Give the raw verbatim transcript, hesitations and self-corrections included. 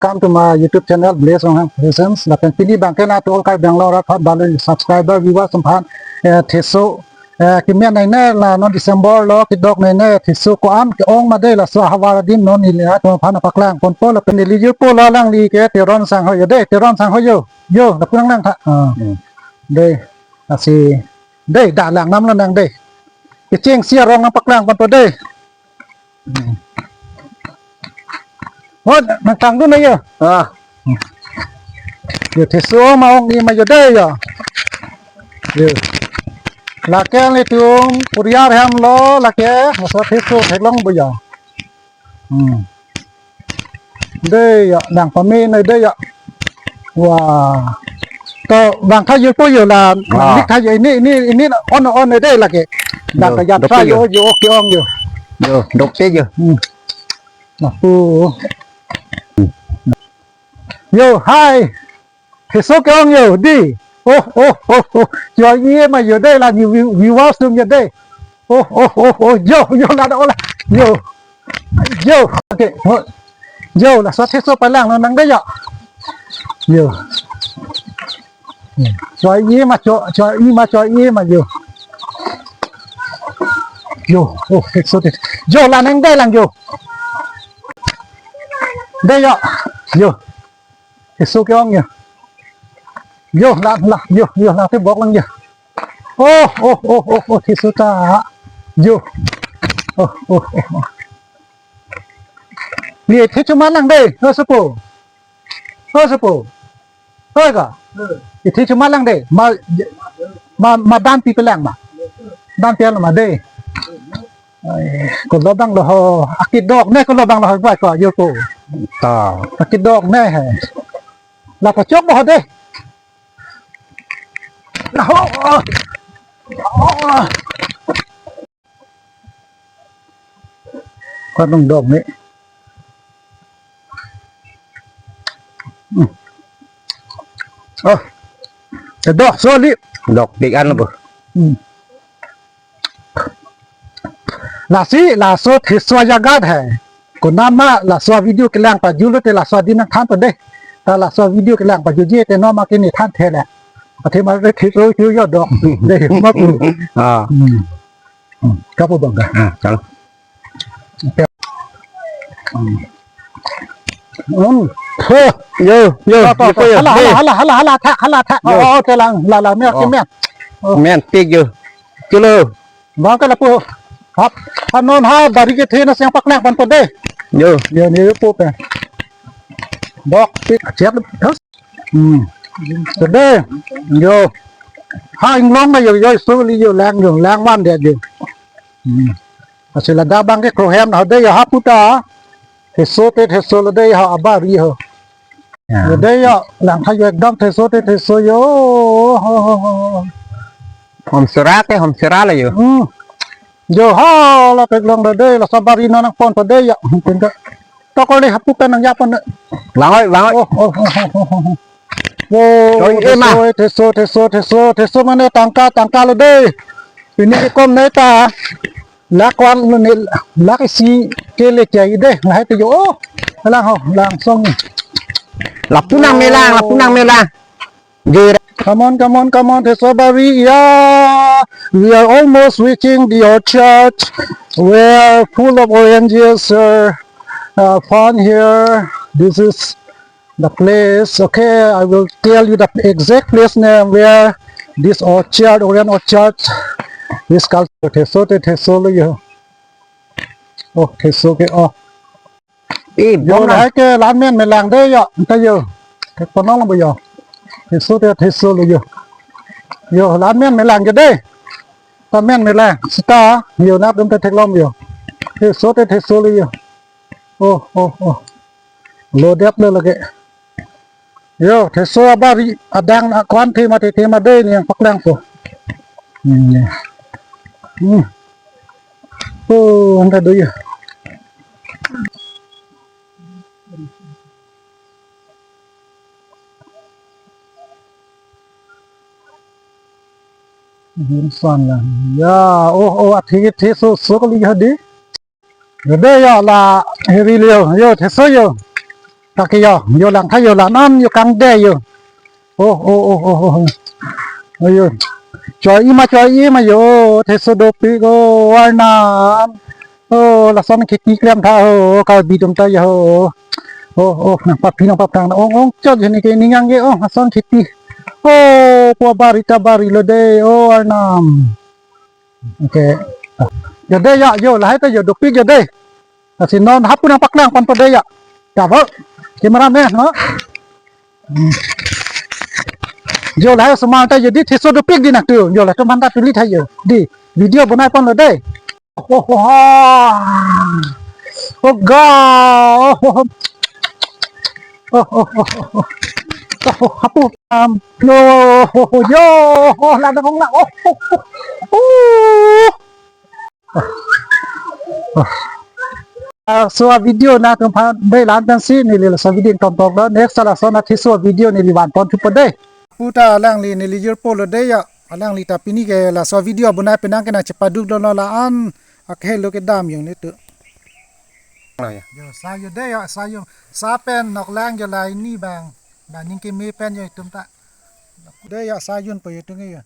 Welcome to my YouTube channel, Blaze Ronghang Presents. Lapen pini abangke nat all Karbi Anglong arat aphan, balo subscriber, viewers aphan, eh, theso, eh, kemen nai ne, la non December lo, kedok nai ne, theso ko-an ke-ong ma dei, laso ahavar adim non neli atum aphan paklang ponpo. Lapen neli jirpo lo, alangli ke Teron Sangho yo dei, Teron Sangho yo. Yo, lapu nangnang tha. Ah. Hmm. Dei, lasi, dei, dak lang nam lo nang dei. Kechengsi arong nangpaklang ponpo dei. Hmm. Oh, nangtangdun na yo. Ah. Yo, theso ma ong-e ma yo dei yo. Yo. Lake nelitum puriar hem lo, lake, laso theso theklongpo yo. Hmm. Dei yo, nangpame nai dei yo. Wah. To bang tha yo po yo la, ah, lik tha yo, ini, ini, ini on, on dei lake. Bang yo, ka yatra dokpe yo, yo. Yo, oke ong yo. Yo, dokpe yo. Hmm. Nah, po. Yo, hai. Theso ke-ong yo, dei. Oh, oh, oh, oh. Yo, ye ma yo dei, la ni view-, viewers atum yo dei. Oh, oh, oh, oh. Yo, yo, la da ola. Yo. Yo. Okay. Oh. Yo, laso theso palang lo nang dei yo. Yo. Yo, ye ma cho, cho, ye ma cho, ye ma yo. Yo, oh, theso dei. Yo, la nang dei lang yo. Dei yo. Yo. Theso ke-ong yo. Yo, la, la, yo, yo, la te bok lang yo. Oh, oh, oh, oh, oh, theso ta. Yo. Oh, oh, oh, oh. Ni the chuma lang dei, oh, sopo. Oh, sopo. Oh, ka. Ni the chuma lang dei. Ma, ma, ma dampi pelang ma. Dampi alo ma dei. Ai, ko lobang lo ho, akedok ne ko lobang lo ho, ba ko yo ko. Ta. Akedok ne he. La pachok mo ho dei. La ho. Ko nung dok ne. Hmm. Oh. Kedok soli. Dokpik an lo bo. Hmm. Lasi, laso theso ajagat he. Konat ma laso video kelang pajutlo te laso adim nangthanpo dei. Ta laso video kelang pajutji te non ma ke ne thanthe le. Athema te theso chu yo dok. Dei, ma pu. Ah. Hmm. Hmm. Kapo bang ka. Ah, chalo. Hmm. Hmm. He. Yo, yo, to, to, yo, to. Yo. Hala, hala, hala, hala, hala, tha, hala, tha. Yo. Oh, oh, te lang, la, la, men, oh, ke men. Oh. Men, pik yo. Kilo. Bang ke lapu. Hap. Ha non ha, bari kethe nangsi paklang ponpo dei. Yo. Yo, ni yo po pe. Dokpik, chep. Hmm. Te dei. Yo. Ha inglong na yo, yo, soli yo, lang yo, lang van det yo. Hmm. Lasi ladak bang ke krohem na ho dei yo ha puta. Theso te theso lo dei ha abari ho. Ya. Lo dei yo, lang tha yo ekdom theso te theso yo. Ho, ho, ho, ho. Hom sera ke, hom sera le yo. Hmm. Yo ha, la theklong lo dei, laso abari non nangponpo dei yo. Pen ka. Tokol dei ha puta nang yapon. Vangoi, vangoi. Oh, oh, oh, oh, oh. Wo, oi, eh, ma. Theso, theso, theso, theso, theso mane tangka, tangka lo dei. Pini ke kom nai ta. Lakh one lo ne, lakh isi ke le chai dei. Lahai te yo. Oh, lang ho, langsung. Lapu nangmelang, lapu nangmelang. Gira. Come on, come on, come on, theso abari. Yeah, we are almost reaching the orchard where full of oranges are, uh, found here. This is the place. Okay, I will tell you the exact place name where this orchard, orange orchard, is called. Theso te theso lo yo. Oh, theso ke, oh. Eh, yo, bom na. Lahai ke la-an men melang dei yo, ta yo. Te ponong lo yo. Theso te theso lo yo. Yo, la-an men melang ke dei. Ta men melang. Seta, yo nat dum te theklong yo. Theso te theso lo yo. Oh, oh, oh. Lo dep lo lake. Yo, theso abari adang na ko-an thema te thema dei ne nangpaklangpo. Hmm. Hmm. Oh, anta do yo. Din san la. Ya, oh, oh, athe theso so kali ha dei. Yo dei yo la heri le yo, yo theso yo. Kake yo, yo lang tha yo la non yo kangde yo. Oh, oh, oh, oh, oh. Oh, yo. Choi ima, choi ima yo, theso dopik, oh, Arnam. Oh, lason kheti klem tha ho, Karbi atum ta yo. Oh, oh, nangpaphi nangpaphrang, ong, ong, chot jeni ke ningang ke, oh, lason kheti. Oh, pua bari ta bari lo de, oh, Arnam. Okay. Yo de ya, yo, lahai ta yo dopik yo de. Lasi non hapu nangpaklang ponpo de ya. Ya, bo. Camera man, no? Hmm. Yo lahai osomar ta yo di theso dopik di nangtum. Yo lahai atum aphan ta tuli tha yo. Di video bonai ponlo de. Oh, oh, oh. Oh, ga. Oh, oh, oh. Oh, oh, oh, oh, oh. Oh, oh, hapu. Um, yo, oh, oh, yo, oh, la dong la. Oh, oh, oh. Oh. Ah, laso video nangtum aphan dei la-an pensi neli laso video ingtontok lo. Next laso na theso video neli van pon thupo dei. Puta alangli neli jirpo lo dei ya. Alangli ta pini ke laso video bonai penang ke nangchepaduk lo la-an akhei lo kedam yung netu. Oh, ya. Yo, sa yo dei ya, sa yo. Sa pen noklang yo la ini bang. Bang ning keme pen yo itum ta. Dei ya, sa yun po yo tung yo.